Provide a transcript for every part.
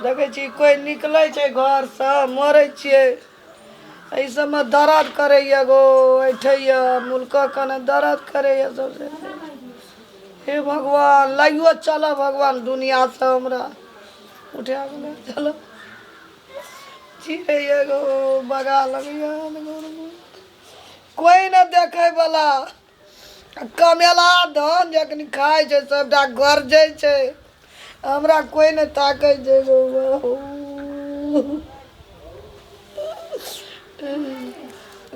देखै छी कोइ निकलै छै घरसँ मरै छियै एहि सबमे दर्द करैए गो ऐठैए मुलकऽ कने दर्द करैए सबसे हे भगवान लाइयो चलऽ भगवान दुनिआसँ हमरा उठा कऽ लऽ चलऽ चिड़ैए गो बगा लगैए कोइ नहि देखैवला आ कमेला धान जखन खाइ छै सबटा गरजै छै हमरा कोइ नहि ताकै छै गो बाबू।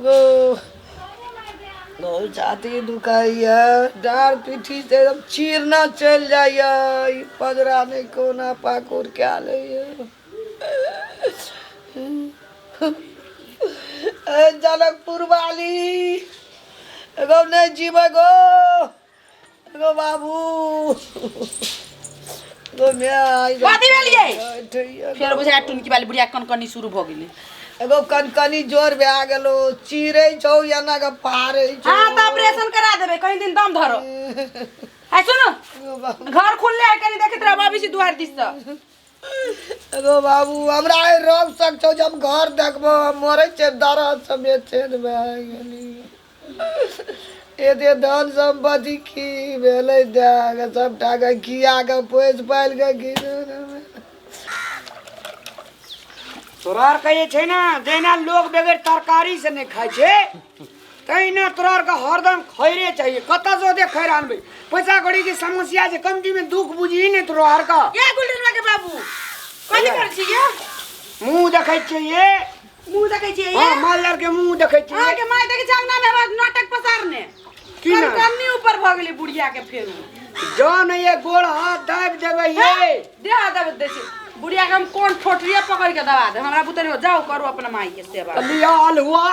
गो गो छाती दुखाइए डाँड़ पीठी से एकदम चीरना चलि जाइए ई पजरा नहि कोना पाकुर कए लैए ए जनकपुर वाली एगो नहि जीबै गो एगो बाबू गो my कथी भेलियै? फेर बुझाय टुनकी वाली बुढ़िया कनकनी शुरू भऽ गेलै एगो कनकनी जोर भए गेलो चिरै छौ एना के फाड़ै छौ हाँ तऽ ऑपरेशन करा देबै कहीं दिन दम धरो आ सुनो एगो बाबू घर खुलले है कनी देखैत रहब अबै छी दुआरि दिस से एगो बाबू हमरा आइ रोग सक छौ जब घर देखबो हम मरै छै दर्द से बेचैन भए गेली एते धन सम्पत्ति की भेलै दए के सबटा के खिया के पोसि पालि के की तोरा आरके जे छै ने जहिना लोग बगैर तरकारी से नहि खाइ छै तहिना तोरा आरके हरदम खैरे चाहिए कतऽ से ओते खैर आनबै पैसा कौड़ी के समस्या छै कमती में दुख बुझी नहि तोरा आरके ये गुलटनवा के बाबू कथी करै छी ये मुँह देखै छियै ये मुंह देखै छियै ये हँ मालदार के मुँह देखै छियै अहाँके माय देखै छै अंगना में आवाज नाटक पसारने की ना? कनकनी ऊपर भऽ गेलै बुढ़िया के फेर जौन ये गोड़ हाथ दाबि देबै ये देह दबा दै छै बुढ़िया के हम कोन ठोठरिया पकड़ के दबा दे हमरा बुतरी हो जाओ करू अपना माई के सेवा तऽ लिअ अल्हुआ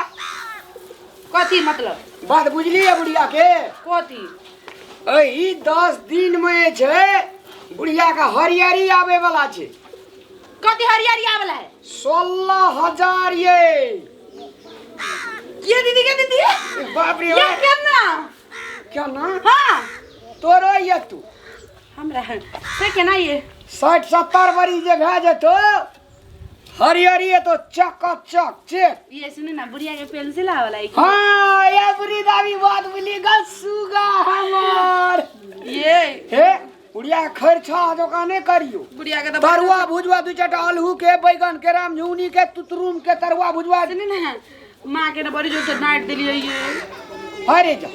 कथी मतलब बात बुझलियै बुढ़िया के कथी एहि 10 दिन मे जे छै बुढ़िया के हरियरी आबै वाला छै कथी हरियरी आबला है 16,000 ये के दीदी के दीदी बाप रे ये बाप। केना क्या ना हाँ तोरो ये तू हमरा से केना ये 60-70 बरिस जे भए जेतो हरियरी तो चक चक चेक ये सुने ना बुढ़िया के पेंसिल आवला है की? हाँ ये बुढ़ी दादी बात बोली गल सुगा हमर ये हे बुढ़िया खैर छा दोकाने करियो बुढ़िया के तो तरुआ भुजवा दू चारिटा आलू के बैगन के रामझुनी के तुतरुम के तरुआ भुजवा सुने ना माँ के ना बड़ी जोर से डांट दिलियै ये अरे जा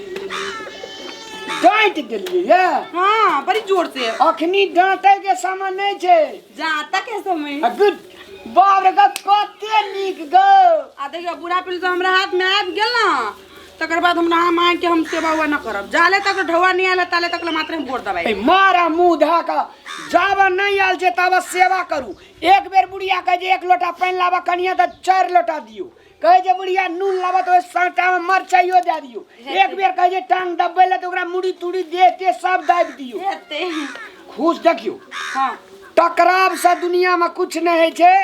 डांट देलियै ये हाँ बड़ी जोर से अखनी डांटे के समय नहीं छै जाता के समय आ गुड बाप रे गप कते नीक गो आ देखियो बुढ़ा पिल तो हमरा हाथ में आबि गेल ना तकर बाद हमरा अहाँ माँ के हम सेवा उवा न करब जाले तक ढौआ नहीं आयल ताले तक मात्र हम गोड़ दबाई ए मारा मुंह धऽ कऽ जाबे नहि आयल छै ताबे सेवा करू एक बेर बुढ़िया कहै जे एक लोटा पानि लाबऽ कनिया तऽ चारि लोटा दियौ कहै जे बुढ़िया नून लाबऽ तऽ ओहि साँटामे मरचाइयो दए दियौ एक बेर कहै जे टांग दबबै लए तऽ ओकरा मुड़ी तुड़ी देह तेह सब दाबि दियौ हेतै खुश देखियौ हाँ टकरावसँ दुनियामे किछु नहि होइ छै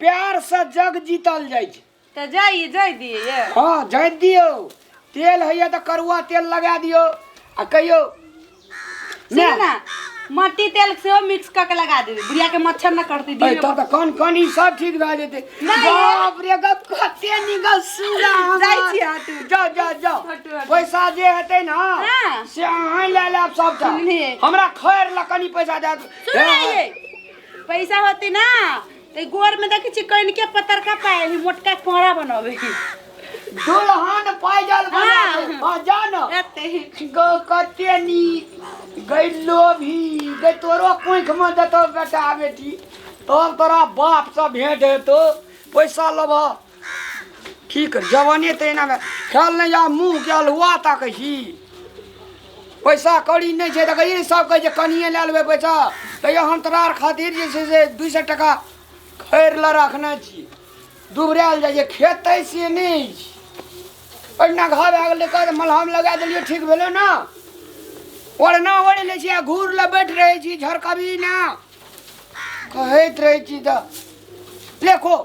प्यारसँ जग जीतल जाइ छै तऽ जाइए जाइ दिए ये हँ जाइत दियौ तेल होइए तऽ करुआ तेल लगा दियौ आ कहियौ सुनू ना मट्टी तेल सेहो मिक्स कऽ के लगा देबै बुढ़िया के मच्छर न कटतै अरे दिन तब तऽ कन कन ई सब ठीक भए जेतै नहि। बाप रे गप कते निकल सुगा हमर। जाइ छी, हटू। जाउ जाउ जाउ हटू, हटू। पैसा जे हेतै ने हाँ। से अहाँ लए लेब सबटा सुनलियै। हमरा खैर लए कनि पैसा दए सुन ये पैसा होतै ना तऽ गोर में देखै छी कनिके पतरका पाय ही मोटका कोहरा बनबै दुल्हन पायजल बना हाँ। दे। हाँ जा न एते गो कते नीक गैलो भी गै तोरो कोखि मे देतौ बेटा बेटी तब तोरा बाप से भेंट हेतौ पैसा लेबह ठीक जवाने तऽ एना ख्याल नहि जा मुँह के अलहुआ ताकै छी पैसा कौड़ी नहि छै तऽ कहियै सब कहै छै कनिए लए लेबै पैसा तैयो हम तोरा आर खातिर जे छै से 200 टका खैर लए रखने छी दुबरायल जाइ छै खेतै से नहि अछि ओहिना घाव भए गेलै कहै मलहम लगा देलियै ठीक भेलै ने ओढ़ना ओढ़ि लै छी आ घूर लए बैठ रहै छी झरकबी ना कहैत रहै छी तऽ ले खो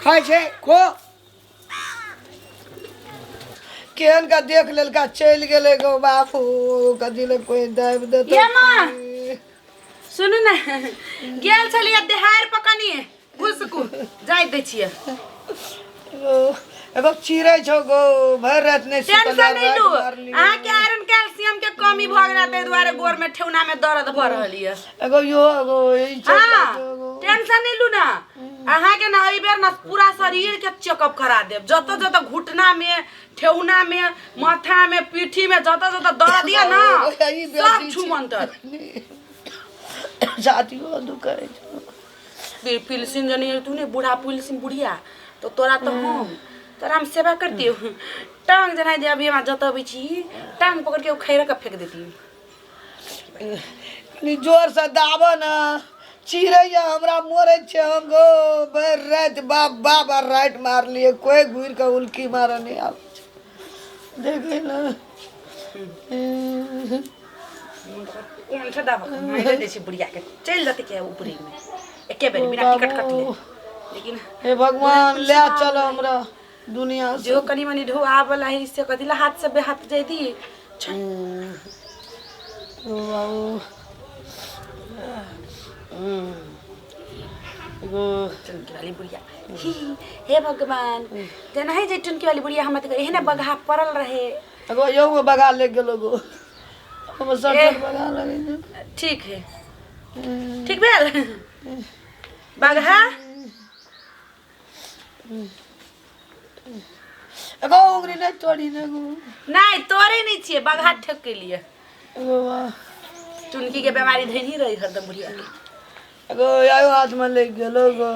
खाइ छै खो केहन का देख लेलका चलि गेलै गो बापू कथी ले कोइ दाबि देतै ये माँ। सुनू ने, गेल छलियै देहार पर कनि घुसकू, जाय दै छियै। एगो चिड़ै छौ गो, भरि राति नहि सुतल। टेंशन नहि लू। मारलियै। अहाँके आयरन कैल्शियम के कमी भऽ गेल, ताहि दुआरे गोर में ठेहुना में दर्द भऽ रहल यऽ। एगो यो एगो ई छै। हाँ, टेंशन नहीं लू ना। अहाँके ना एहि बेर ना पूरा शरीर के चेकअप करा देब, जतऽ जतऽ घुटना में, ठेहुना में, माथा में, पीठी में जतऽ जतऽ दर्द यऽ ना, ई बेसी सब छै। छुमंतर। छातियो दुखै छौ। पिलसिन जनी तू ने बूढ़ा पिलसिन बुढ़िया तो तोरा तो हम तोरा हम सेवा करती हूँ। टांग जना जे अभी हमरा जतऽ अबै छी, टांग पकड़ के उखाड़ि के फेंक देती। कनि जोरसँ दाबऽ ने, चिड़ैया हमरा मरै छै। हम गो भरि राति बाप बाप आ राति मारलियै, कोइ घुरि कऽ उल्की मारऽ नहि आबै छै, देखै ने। कोन छै दाबऽ, मारि दै छी बुढ़िया के, चलि जेतै के ऊपरे में एके बेर बिना टिकट कटले, लेकिन हे भगवान, लए चल हमरा दुनिया से। जो कनि मनि ढोआ वाला है से कथी ला हाथ से बेहाथ जाय दी। ओ बाबू, एगो टुनकी वाली बुढ़िया, ही हे भगवान, जेना है जे टुनकी वाली बुढ़िया हमरा तऽ एहने बगहा पड़ल रहे। एगो यौ बगा ले गेलो गो, हम सर बगा लगे। ठीक है, ठीक भेल बगहा। एगो उंगली नहि तोड़ी ने गो। नहीं, तोड़े नहीं छियै, बगहा ठेक के लिए। एगो वाह। टुनकी के बीमारी धैनी रही हरदम बुढ़िया के। एगो आयो हाथ में लग गेलो गो।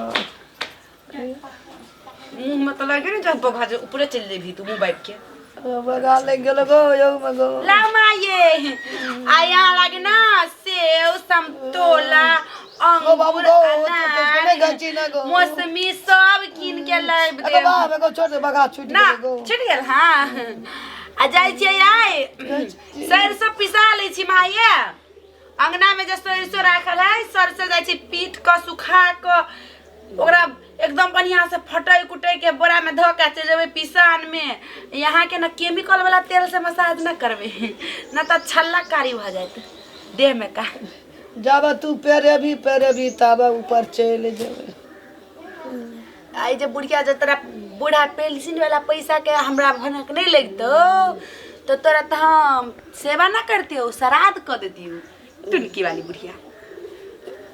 मुँह में तो लगे ने जब बगहा जे ऊपरे चलि जेबही तू मुँह बाबि के। एगो बगा लग गेलो गो यौ में गो। लाओ माये, आ यहाँ लागे ना सेब, समतोला, गो बाबू अंगूर, गो, अनार, नहि गची ना गो। मौसमी सब कीन के लाबि एगो देब। बाप, एगो छोड़ दे, बगा छूट ना गेलो गो। छूट गेल। हाँ, आ जाइ छियै आइ सरिसो पिसा लै छी माये। अंगना में जे सरिसो राखल है, सरिसो जाइ छी पीट कऽ, सुखा कऽ, ओकरा एकदम बढ़िया से फटै कुटै के बोरा में धऽ के चलि जेबै पिसान में। यहाँ के ना केमिकल वाला तेल से मसाज ना करबै ना तऽ छल्ला कारी भऽ जायत देह में का। जाबे तू पेरेबी पेरेबी ताबे ऊपर चलि जेबै। आई जे बुढ़िया, जे तोरा बूढ़ा पेंशन वाला पैसा के हमरा भनक नहीं लगतो तो तोरा तो हम सेवा ना करतियो, श्राद्ध कऽ देतियो टुनकी वाली बुढ़िया।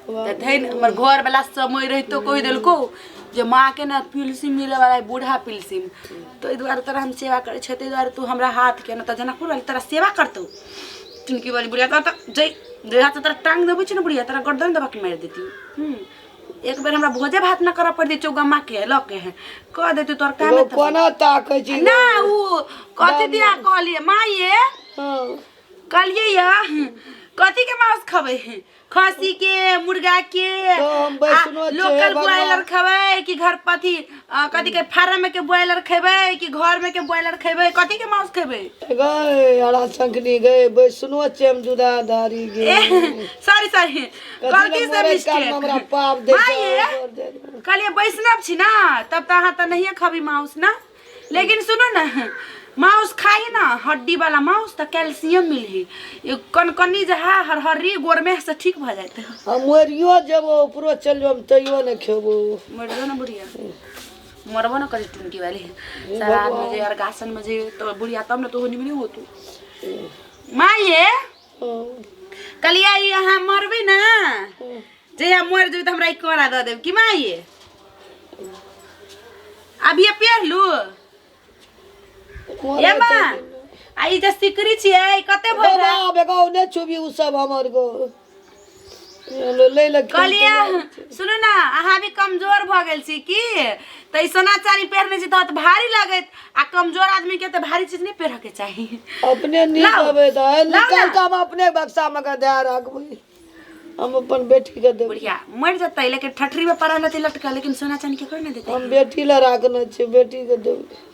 तऽ धैन हमर घर वाला समय रहितो कहि देलको जे माँ के ना पिलसिम मिले वाला है, बूढ़ा पिलसिम, तो एहि दुआरे तोरा हम सेवा करै छियै, ताहि दुआरे तू हमरा हाथ के ना तऽ जनकपुर वाली तोरा सेवा करतौ टुनकी वाली बुढ़िया। तोरा तऽ जै जै हाथ से तोरा टांग देबै छै ने बुढ़िया, तोरा गर्दन दबा के मारि देतियौ। एक बेर हमरा भोजे भात ना करऽ पड़तै, चौगम्मा के लऽ के है कह देतौ तोर काम। एगो कोना ताकै छी ना उ कथी दिया कहलियै माये? हाँ। कहलियै या कथी के मांस खबै, खस्सी के, मुर्गा के, तो हम वैष्णो आ, छियै, लोकल भगवान। ब्रॉयलर खबै कि घर पथी कथी के फार्म के ब्रॉयलर खेबै कि घर में के ब्रॉयलर खेबै, कथी के मांस खेबै? गए हरा शंखनी गए, वैष्णो छियै हम, जुदाधारी गे। सॉरी सॉरी, गलती से मरै काल मिस्टेक। हमरा पाप दे। माये कहलियै वैष्णव छी ना, तब तऽ अहाँ तऽ नहिए खबी मांस ना, लेकिन सुनो ना, मांस खाई ना हड्डी वाला मांस तऽ कैल्शियम मिलही, ये कनकनी जे है हरहरी गोरमे से ठीक भऽ जायत। हम मरियो जेबो, ऊपरो चलि जेबो, हम तैयो नहि खेबो। मरबो ना बुढ़िया, मरबो ना करी टुनकी वाली। श्राद्ध में जे अर्गासन में जे तो बुढ़िया तब ना तो निमनी हो तू माये। हाँ। कहलियै ई अहाँ मरबै ना, जहिया मरि जेबै तऽ हमरा ई कोरा दऽ देब की माये? अभिये पेर लू। ए माँ, आ ई जे सिकरी छियै, ई कते भरि बाबा बेगा नहि छुबी उ सब हमर गो ले ले। कहलियै सुनू ना, अहाँ भी कमजोर भऽ गेल छी की तऽ ई सोना चानी पहिरने छी तऽ भारी लगैत, आ कमजोर आदमी के तऽ भारी चीज नहि पहिरऽ के चाही। अपने नीक लाउ। अबै तऽ लाउ निकाल ना। कऽ हम अपने बक्सा मे कऽ दए राखबै, हम अपन बेटी के देबै। बुढ़िया मरि जेतै लेकिन ठठरी में पड़ल रहतै लटकल, लेकिन सोना चानी केकरो नहि देतै। हम बेटी लए राखने छियै, बेटी के देबै।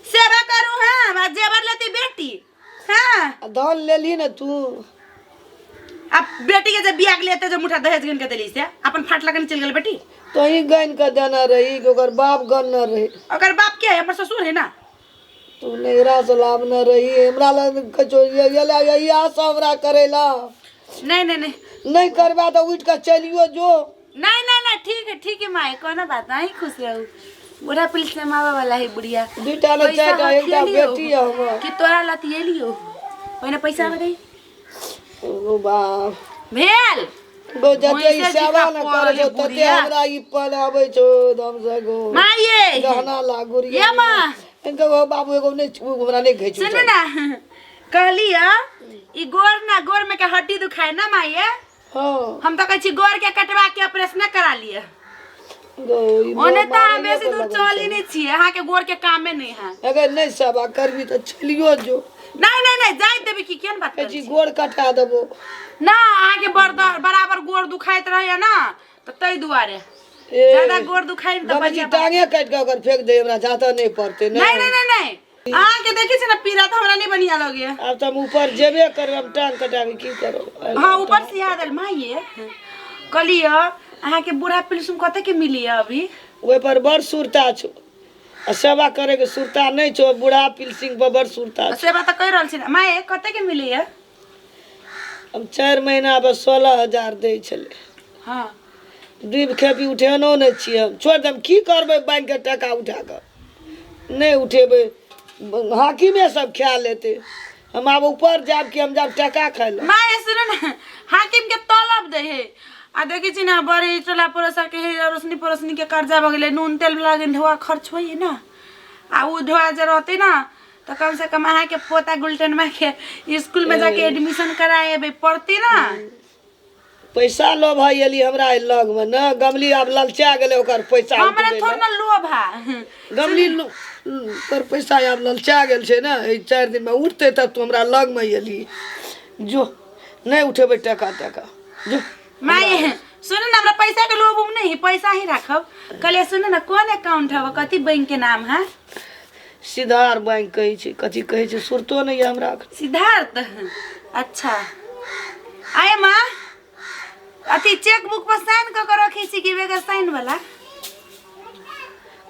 सेवा करू हम आ जेवर लेती बेटी? हाँ। आ धान लेलही ने तू? अब बेटी के जे बियाह के लेते जे मुठा दहेज गिन के देली से अपन फाट लगन चल गेल बेटी। तोही गन के देने रही कि ओकर बाप गन रही? ओकर बाप के है, हमर ससुर है ना। तू नैहरा से लाभने रही, हमरा लग कछो ये ये यही आशा हमरा करेला। नहीं नहीं नहीं। नहि करबा तऽ उठि कऽ चलियो जो। नहीं नहीं नहीं, ठीक है ठीक है माई, कोनो बात नहीं, खुश रहू। बूढ़ा पुलिस में मावा वाला है बुढ़िया। दूटा ने पैसा चारिटा एकटा हथियेलियो। बेटी है हमर। कि तोरा लतियेलियो ओहिने पैसा बताई ओ बाप भेल गो जते ई भैंसे सेवा जी न का करे छौ पड़ल तते बुढ़िया। हमरा ई पल आबै छौ दम से गो माये गहना ला गुड़िया ये माँ। इनका गो बाबू एगो नहीं हमरा नहीं घिचू सुनू ना कहली ई गोर ना गोर में के हड्डी दुखाए ना माये। हाँ हम तो कहै छी गोर के कटवा के ऑपरेशन करा लिए। गो ई ओने तऽ अहाँ मारैये बेसी पर दूर लगल चली छै। नहीं छियै, अहाँके गोर के कामे नहीं है। अगर नहीं सेवा करबी तऽ चलियो जो। नहीं नहीं नहीं, जाय देबी की केहन बात कहै करै छी छी? गोर कटा देबो ना अहाँके बराबर गोर दुखाइत रहैया ना तऽ ताहि दुआरे ए ज्यादा गोर दुखाइ ने तऽ गबै छी बढ़िआँ बात। टांगे काटि कऽ ओकर फेंक दे हमरा जाता नहीं पड़तै। नहीं नहीं नहीं नहीं, अहाँके देखै छी ना पीड़ा तऽ हमरा नहीं बढ़िया लगैया। आब तऽ हम ऊपर जेबे करबै, हम टांग कटा के की करब? हाँ ऊपर से याद आयल माये, कहलियै अहाँके बूढ़ा पेंशन कते के मिली अभी? ओहि पर बड़ सुरता छौ आ सेवा करे के सुरता नहीं छौ। बूढ़ा पिलसिंग पर बड़ सुरता छौ। सेवा तऽ कहि रहल छी ना माये, कते के मिलैया? हम 4 महीना पर 16,000 दै छलै। हाँ डूबि खेपी उठेनो नहि छियै हम, छोड़ि देब की करबै? बैंक के टाका उठा कऽ नहि उठेबै, हाकिमे सब खा लेतै। हम आब ऊपर जायब कि हम जायब टाका खाइ लए? माय सुन ने, हाकिम के तलब दै है आ देखै छी ना बड़ी टोला पड़ोसा के है, अड़ोसनी पड़ोसनी के कर्जा भऽ गेलै, नून तेल वाला ढोआ खर्च होइए ना। आ उ ढोआ जे रहतै ना तऽ कम से कम अहाँके पोता गुलटनमा के स्कूल में जाके एडमिशन कराएबै पड़तै ना। पैसा लोभ है एली हमरा लग में न गमली आब ललचा गेलै ओकर पैसा हमरा उठबै थोड़ लए। ना लोभ है गमली पर पैसा आब ललचा गेल छै ने, एहि 4 दिन में उठतै तब तू हमरा लग में एली जो नहीं उठेबै टका टका जो। माय सुन ना, हमरा पैसा के लोभ उभ नहीं है, पैसा ही राखब। कहलिए सुन ना, कोन अकाउंट हव, कथी बैंक के नाम है? सिद्धार्थ बैंक कहै छै, कथी कहै छै सुरतो नहीं है हमरा। सिद्धार्थ, अच्छा। आये माँ अथी चेक बुक पर साइन कऽ के रखै छी कि बगैर साइन वाला?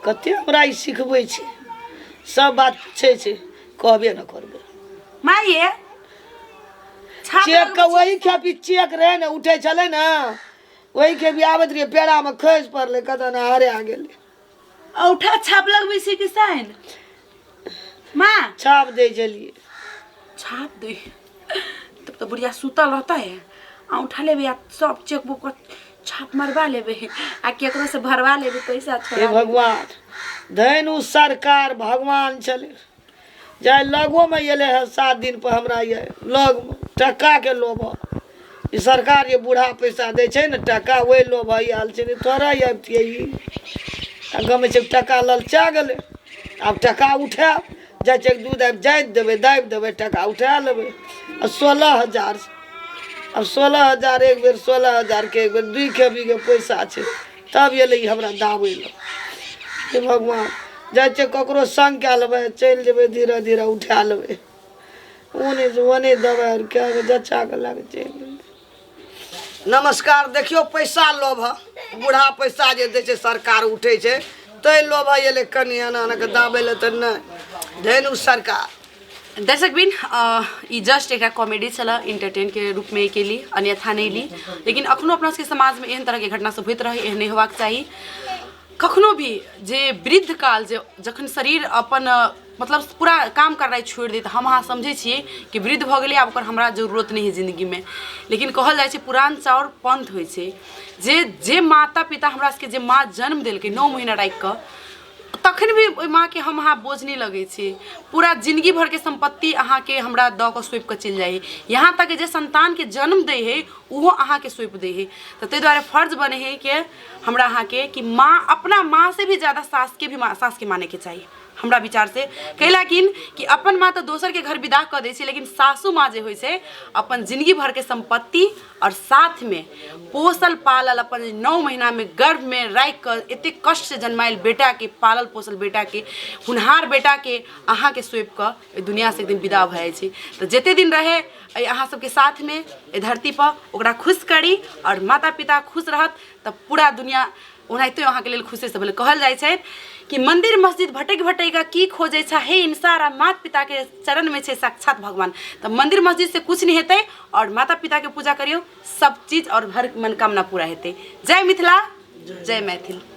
कते हमरा ई सिखबै छै, सब बात पूछै छै, कहबे न करबै। माये छाप चेक के लगबै छी। वही खेपी चेक रहे ने उठै छलै ने, वही खेपी आबैत रहियै पेड़ा में खसि पड़लै, कतऽ ने हरा गेलै। औठा छाप लगबै छी कि साइन माँ? छाप दै छलियै। छाप दे तब तो बुढ़िया सुतल रहता है, औंठा लेबे आ सब चेक बुक छाप मरवा लेबे आ केकरो से भरवा लेबे पैसा हे छोड़ा। भगवान धैन उ सरकार भगवान छलै जाय लगो में एलै है 7 दिन पर हमरा ये लग में टका के लोभ ई सरकार जे बूढ़ा पैसा दै छै ने टका वही लोभ आयल छै, नहि थोड़ा अबितियै ई। आ गमै छै टका ललचा गेलै, आब टका उठायब जाइ छै दूध आबि जाइत देबै दाबि देबै टका उठा लेबै। आ 16,000, आब 16,000 एक बेर 16,000 के एक बेर 2 खेपीके पैसा छै, तब एलै ई हमरा दाबै लए। हे भगवान जाइ छै ककरो संग कए लेबै, चलि जेबै धीरे धीरे उठा लेबै, ओने से ओने दबाइ आर कए कऽ जच्चा के लए कऽ चलि जेबै। नमस्कार, देखियौ पैसा लोभ बूढ़ा पैसा जे दै छै सरकार उठै छै तै लोभ एलै कनि एना एना कऽ दाबै लए तऽ नहि धैन उ सरकार। दर्शक बिन ई जस्ट एकटा कॉमेडी छल, इंटरटेन के रूप में केली, अन्यथा नहीं ली। लेकिन अखनो अपना सबके समाज में एहन तरह के घटना सब होइत रहे, एहन नहीं होबाक चाही कखनो भी। जे वृद्ध काल जे जखन शरीर अपन मतलब पूरा काम करनाइ छोड़ि देत, हम अहाँ समझै छियै कि वृद्ध भऽ गेलै आब ओकर हमरा जरूरत नहि है जिन्दगीमे, लेकिन कहल जाइ छै पुरान चाउर पंथ होइ छै। जे जे माता पिता हमरा सबके जे माँ जन्म देलकै 9 महीना राखि कऽ, तखन भी ओहि माँके हम अहाँ बोझ नहि लगै छी। पूरा जिन्दगी भरके सम्पत्ति अहाँके हमरा दऽ कऽ सौंपि कऽ चलि जाइ है, यहाँ तक जे संतानके जन्म दै है ओहो अहाँके सौंपि दै है। तऽ ताहि दुआरे फर्ज बनै है कि हमरा अहाँके कि माँ अपना माँ से भी ज़्यादा सासके भी माँ सासके मानैके चाही हमरा विचार से। कैलाकिन कि अपन माँ तऽ दोसरके घर विदा कऽ दै छै, लेकिन सासू माँ जे होइ छै अपन जिन्दगी भरके सम्पत्ति और साथमे पोसल पालल अपन 9 महीनामे गर्भमे राखि कऽ एतेक कष्टसँ जन्मायल बेटाके, पालल पोसल बेटाके, होनहार बेटाके अहाँके सौंपि कऽ एहि दुनिआँसँ एक दिन विदा भऽ जाइ छै। तऽ जते दिन रहै एहि अहाँ सबके साथमे एहि धरतीपर ओकरा खुश करी आओर माता पिता खुश रहत तऽ पूरा दुनिया ओनाहिते अहाँके लेल खुशीसँ भेलै। कहल जाइ छै कि मन्दिर मस्जिद भटकि भटकि कऽ की खोजै छै हे इंसान, आ माता पिताके चरणमे छै साक्षात भगवान। तऽ मन्दिर मस्जिदसँ किछु नहि हेतै, आओर माता पिताके पूजा करियौ, सब चीज आओर हर मनोकामना पूरा हेतै। जय मिथिला, जय मैथिल।